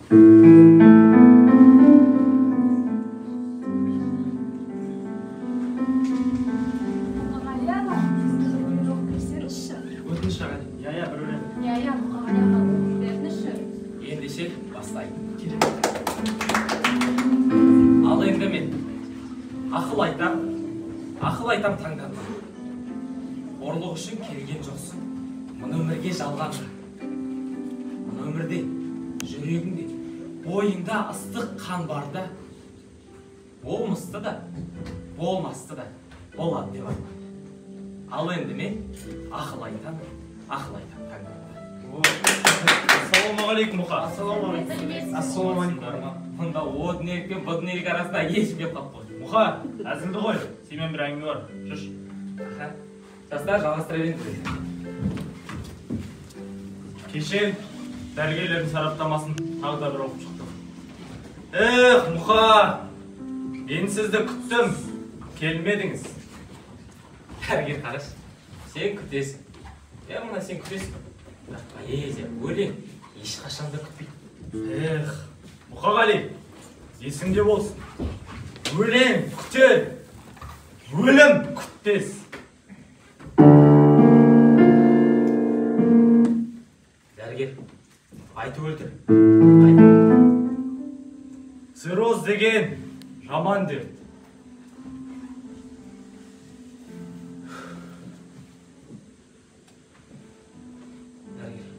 Мұқағали аға, сіз бір өлең оқып берсеңізші. Өтініш, ағай. Иә, иә, бір өлең. Иә, иә, Мұқағали аға, оқып беріңізші. Ендеше бастайын. Ал енді мен ақыл айтам, ақыл айтам таңданба. Қорлық үшін келген жоқсың, мына өмірге жалғанға. Мына өмірде жүрегіңде, бойыңда ыстық қан барда, болмысты да, болмасты да болады деп арман. Ал енді мен ақыл айтам, ақыл айтам таңданба. Ассалаумағалейкум, Мұқа. Ассалаумағалейкум. Ассалаумағалейкум. Мұнда о дүниелік пен бұ дүниелік арасында ешкім келіп қалып қойды. Мұқа, әзілді ғой. Сенімен бір әңгіме бар. Жүрші. Аха. Жастар, жалғастыра беріңдер. Кеше дәрігерлердің сараптамасын тағы да бір оқып шықтым. Эх, Мұқа, мен сізді күттім, келмедіңіз. Дәрігер қарашы, сен күтесің. Иә, мына сен күтесің. Бірақ поэзия, өлең ешқашан да күтпейді. Эх, Мұқағали, есіңде болсын. Өлең күтер, өлім күтпес. Дәрігер, айтып өлтір. Айтып. Цирроз деген жаман дерт. Дәрігер,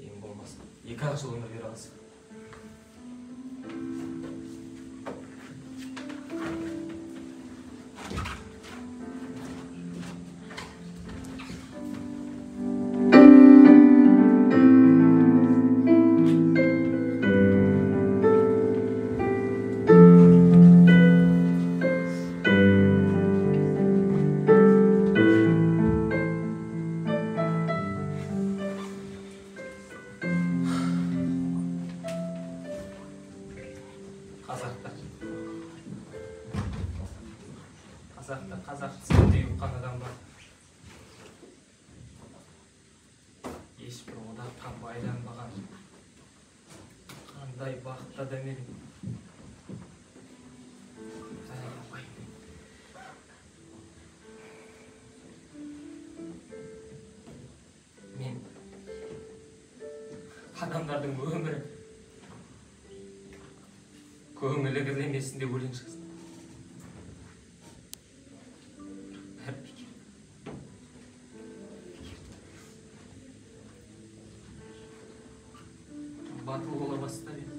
ең болмаса 2-ақ жыл өмір бере аласың. Қазақта қазақ тілінде ұққан адам бар. Ешбір одаққа байланбаған. Қандай бақытты адам едің. Әй, Абай. Мен адамдардың өмірі көңілі кірлемесін деп өлең жаздым. Бәрі бекер. Бекер. Батыл бола бастап еді.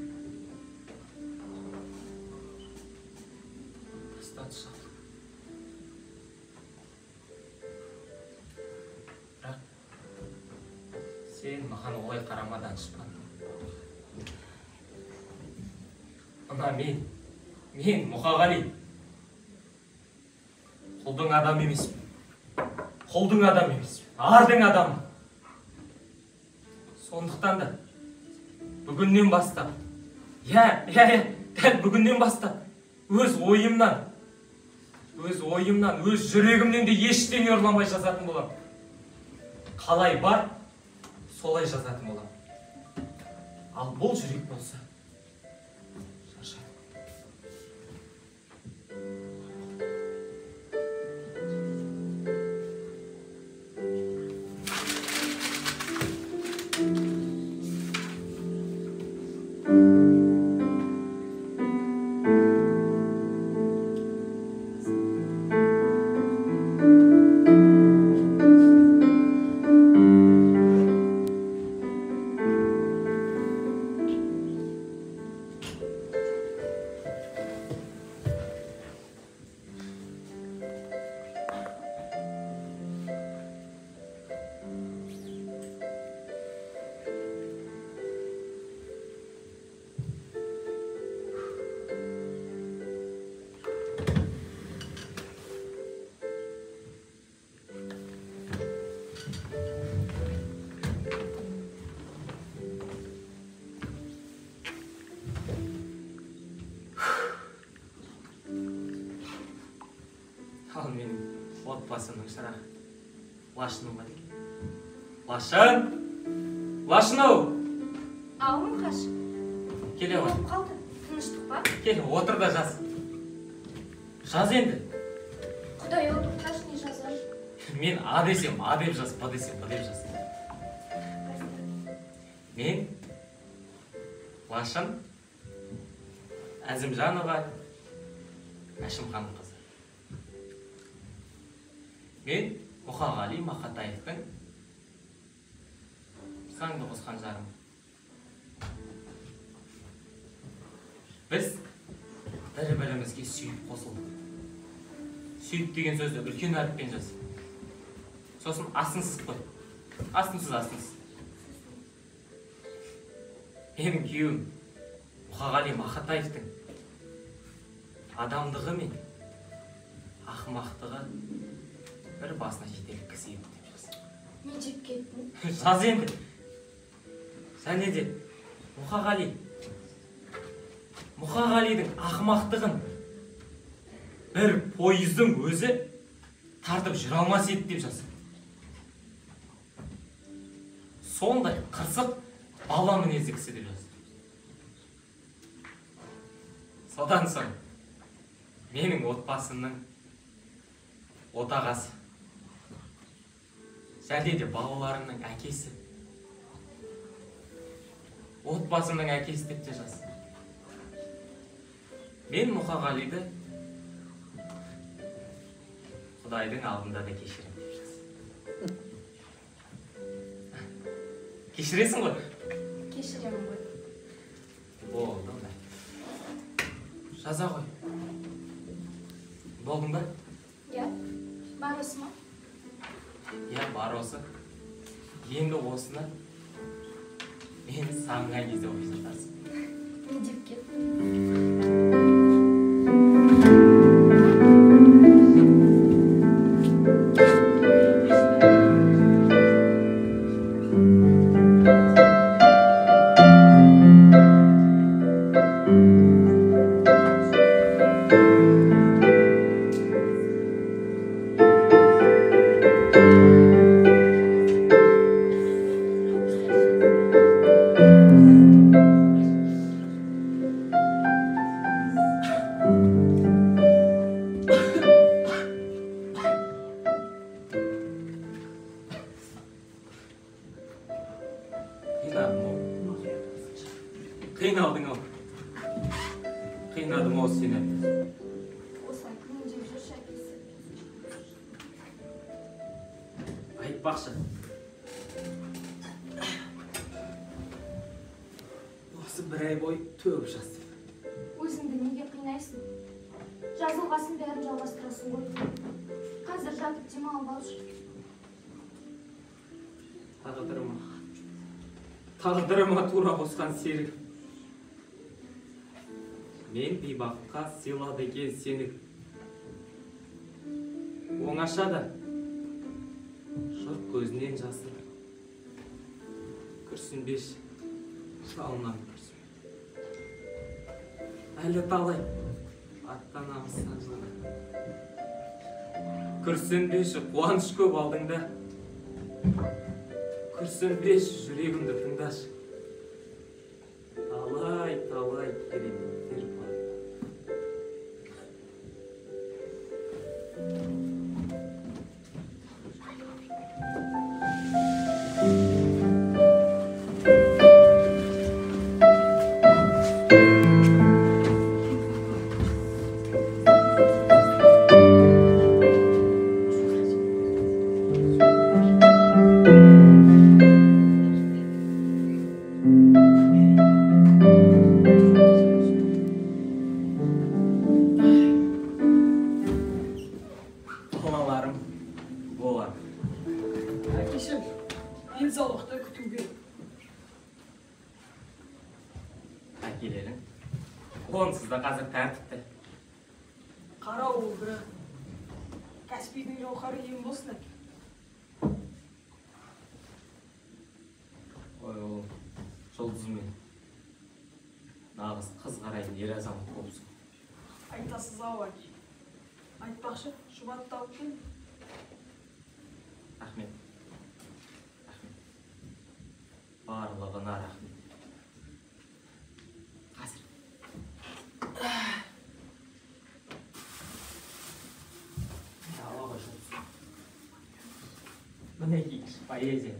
Тастады шал. Бірақ сен маған олай қарама, данышпан. Мына мен Мұқағали. Құлдың адамы емеспін. Құлдың адамы емеспін. Ардың адамы. Сондықтан да бүгіннен бастап, иә, иә, иә, дәл бүгіннен бастап өз ойымнан, өз ойымнан, өз жүрегімнен де ештеңе ұрламай жазатын боламын. Қалай бар, солай жазатын боламын. Ал бұл жүрек болса, шаршадым. Ал менің отбасымның шырағы Лашыным бар екен. Лашын! Лашын ау! Ау, Мұқаш. Келе ғой. Болып қалды. Тыныштық па? Кел, отыр да жаз. Жаз енді. Құдай ау, тоқташы, не жазам? Мен А десем, А деп жаз, Б десем, Б деп жаз. Мен Лашын Әзімжанова Әшімханқызы. Мен Мұқағали Мақатаевтың заңды қосқан жарым. Біз бір-бірімізге сүйіп қосылдық. Сүйіп деген сөзді үлкен әріппен жаз. Сосын астын сызып қой. Астын сыз, астын сыз. Менің күйеуім Мұқағали Мақатаевтың адамдығы мен ақымақтығы бір басына жетерлік кісі еді деп жаз. Не деп кеттің? Жаз енді. Және де Мұқағалидың ақымақтығын бір пойыздың өзі тартып жүре алмас еді деп жаз. Сондай қырсық бала мінезді кісі деп жаз. Содан соң менің отбасымның отағасы және де балаларымның әкесі, отбасымның әкесі деп те жаз. Мен Мұқағалиды Құдайдың алдында да кешірем деп жаз. Кешіресің ғой? Кешіремін ғой. Болды онда. Жаза ғой. Болдың ба? Иә. Бар осы ма? Иә, бар осы. Енді осыны мен сағынған кезде оқи жатарсың. Не деп кеттің? Қиналдың ау. Қинадым ау сені. Осылай күнде жүрші әкесі. Айтпақшы. Осы бір ай бойы төгіп жаздым. Өзіңді неге қинайсың? Жазылғасын бәрін жалғастырасың ғой. Қазір жатып демалып алшы. Тағдырыма тура қосқан серік. Мен бейбаққа сыйлады екен сені. Оңашада жұрт көзінен жасыр. Күрсінбеші, жалынам күрсінбе. Әлі талай аттанамыз санжарға. Күрсінбеші, қуаныш көп алдыңда. Күрсінбеші, жүрегімді тыңдашы. Талай-талай кереметтер бар. Балаларым болар. Әкешім, денсаулықты күту керек. Әкелерің онсыз да қазір тәртіпті. Қарауыл бірі. Каспийдің жауһары ем болсын әке. Ой, ол жұлдызымен нағыз қыз қарайтын ер азамат болыпсың. Айтасыз ау әке. Айтпақшы, шұбатты алып кел. Рахмет. Рахмет. Барлығына рахмет. Мінекей поэзия.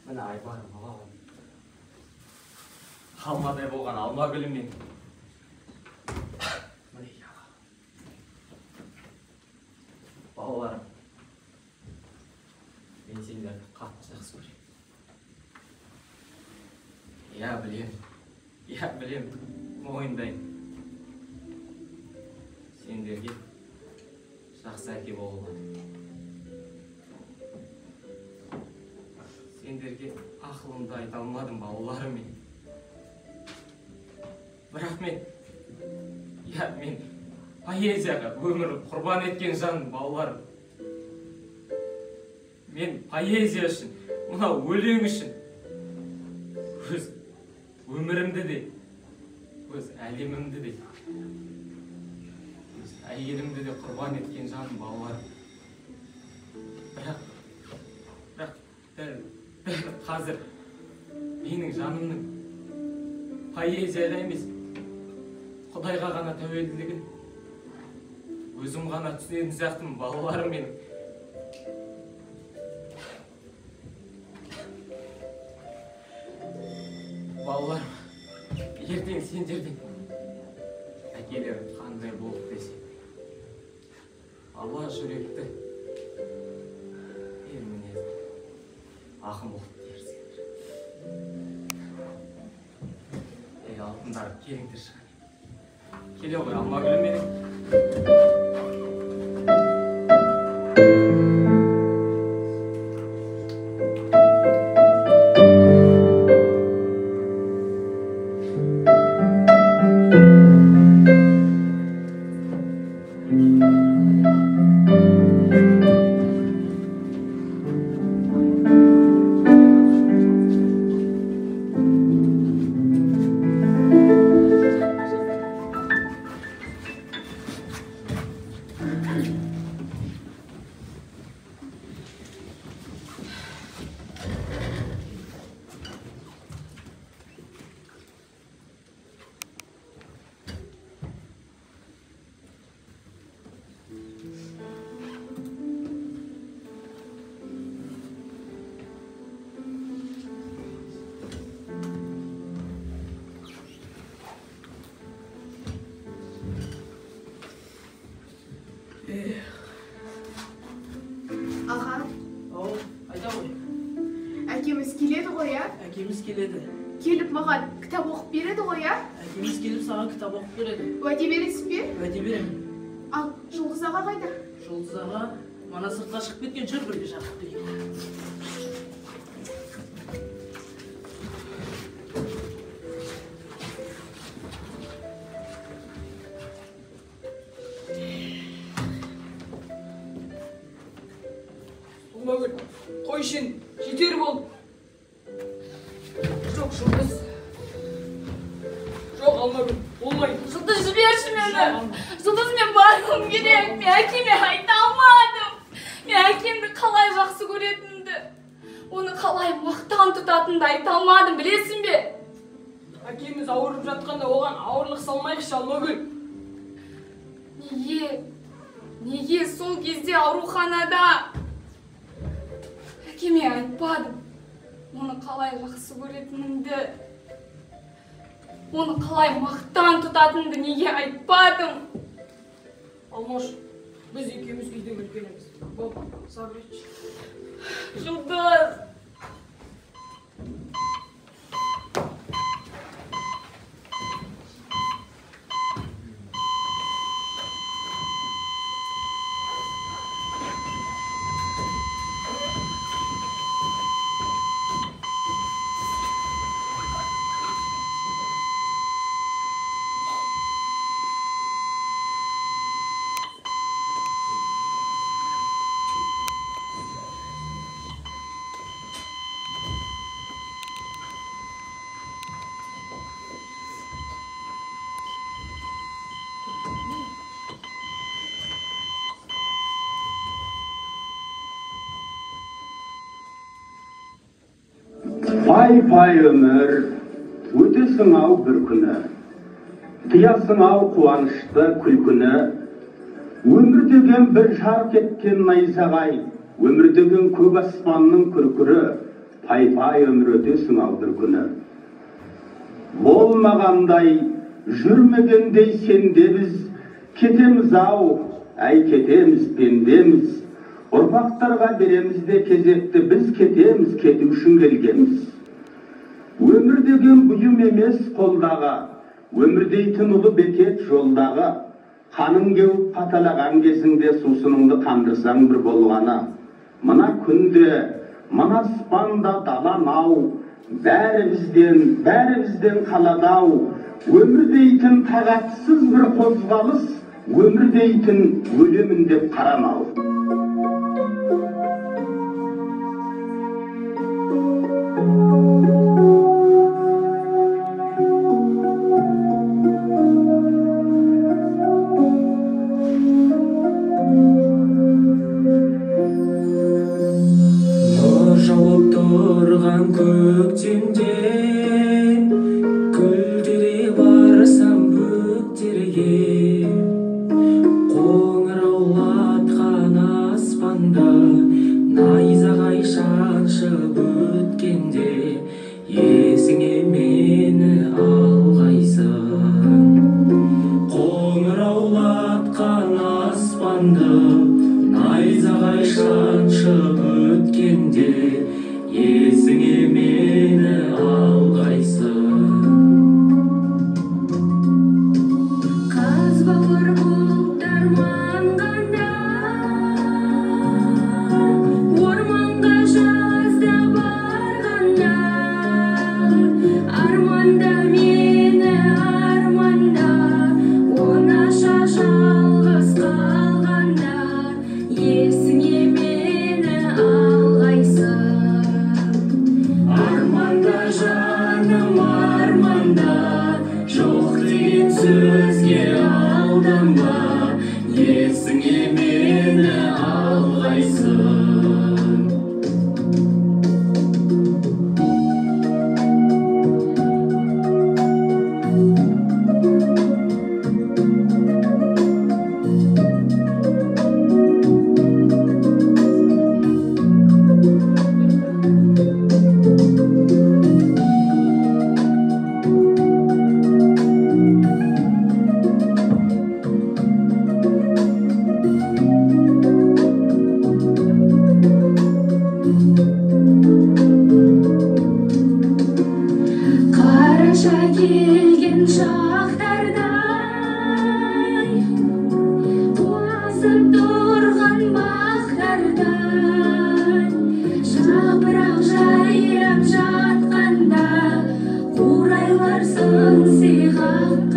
Міне айбарым балам. Алмадай болған алма гүлім мен. Мінекей балаларым. Мен сендерді қатты жақсы көремін. Иә білем, иә білем, мойындаймын. Сендерге жақсы әке бола алмадым. Сендерге ақылымды айта алмадым, балаларым мен. Бірақ мен, иә мен поэзияға өмір құрбан еткен жан, балаларым. Мен поэзия үшін, мынау өлең үшін өз өмірімді де, өз әлемімді де, өз әйелімді де құрбан еткен жаным, балаларым. Бірақ дәл қазір менің жанымның поэзияға емес, Құдайға ғана тәуелділігін өзім ғана түсінетін сияқтымын, балаларым менің. Балаларым, ертең сендердің әкелерің қандай болды десе, ала жүректі, ер мінезді ақын болды дерсіңдер. Ей, алтындарым, келіңдер шығайын. Келе ғой, Алмагүлім менің. Аға. Ау, айта ғой. Әкеміз келеді ғой, а? Әкеміз келеді. Келіп маған кітап оқып береді ғой, а? Әкеміз келіп саған кітап оқып береді. Уәде бересің бе? Уәде беремін. Ал Жұлдыз аға қайда? Жұлдыз аға мана сыртқа шығып кеткен, жүр бірге шақырып келейік. Алмагүл, қой сен, жетер болды. Жоқ, Жұлдыз. Жоқ, Алмагүл, болмайды. Жұлдыз, жіберші мені. Жұлдыз, мен баруым керек. Мен әкеме айта алмадым. Мен әкемді қалай жақсы көретінімді, оны қалай мақтан тұтатынымды айта алмадым, білесің бе? Әкеміз ауырып жатқанда оған ауырлық салмайықшы, Алмагүл. Неге? Неге сол кезде ауруханада әкеме айтпадым? Оны қалай жақсы көретінімді, оны қалай мақтан тұтатынымды неге айтпадым? Алмаш, біз екеуміз үйдің үлкеніміз. Бол, сабыр етші. Жұлдыз! Пай-пай өмір, өтесің ау бір күні, Тыясың ау қуанышты күлкіні. Өмір деген бір жарқ еткен найзағай, Өмір деген көк аспанның күркірі, пай-пай өмір өтесің ау бір күні. Болмағандай, жүрмегендей сенде біз, кетеміз ау, әй кетеміз, пендеміз. Ұрпақтарға береміз де кезекті, біз кетеміз, кету үшін келгенбіз. Өмір деген бұйым емес қолдағы, өмір дейтін ұлы бекет жолдағы. Қаның кеуіп қаталаған кезіңде сусыныңды қандырсаң бір болғаны. Мына күнде, мына аспанда далам ау, бәрі бізден, бәрі бізден қалады ау. Өмір дейтін тағатсыз бір қозғалыс, өмір дейтін өлемін деп қарамау. Нұр жауып тұрған көктемде, гүлдере барсам бөктерге, қоңыраулатқан аспанда найзағай шаншып өткенде, есіңе мені алғайсың. Қоңыраулатқан аспанда найзағай шаншып өткенде, есіңе мені алғайсың. Қаз бауыр бұлттар маңғанда, орманға жазда барғанда, арманда мені арманда, оңаша жалғыз қалғанда, есіңе мені алғайсың. Арманда жаным арманда, жоқ деген сөзге алданба, есіңе мені алғайсың. Қараша келген шақтардай, қуасып тұрған бақтардай, жапырақ жайрап жатқанда, қурайлар сыңси қаққандай.